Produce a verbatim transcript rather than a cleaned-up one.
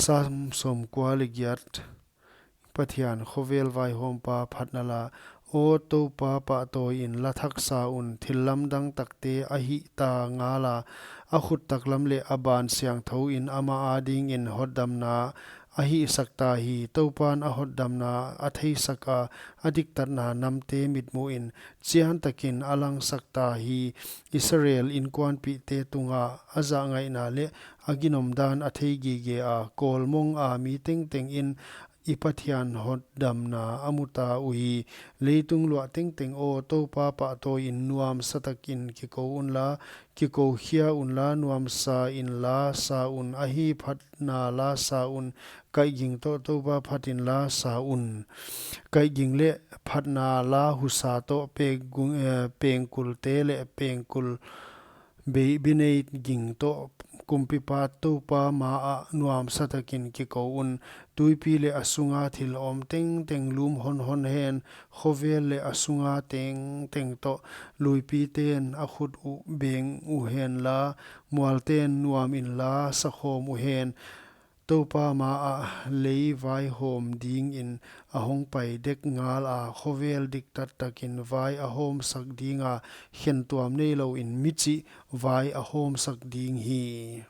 Sam sawmkua leh giat. Pathian khovel vaihawmpa phatna la. Aw Toupa, pahtawi in, la thak sa un, thil lamdang takte a hihta ngala, a khut taklam leh a ban siangthou in amah adingin hotdamna a hihsak ta hi. Toupan a hotdamna a theisak a, a diktatna namte mitmuhin chiantakin a langsak ta hi. Israel inkuanpihte tunga a zahngaihna leh a ginomdan a thei gige a, kawlmong a mi tengtengin i Pathian hotdamna a muta uhi. Leitung luah tengteng aw, Toupa pahtawi in, nuamsa takin kikou unla, kikou khia unla, nuamsa in la sa un, ahi phatna la sa un, kaihging toh Toupa phat in la sa un. Kaihging leh phatna la husa toh pengkul, eh, pengkulte leh pengkul bei binei ging toh kumpipa Toupa ma ah nuamsa takin kikou un. Tuipi leh a sunga thil om tengteng lum honhon hen, khovel leh a sunga tengteng toh luipiten a khut uh beng uhen la, mualten nuam in la sakhawm uhen. Toupa ma ah lei vaihawm dingin a hongpai dek ngala, khovel diktat takin vai a hawmsak dinga, khentuam neilou in michih vai a hawmsak ding hi.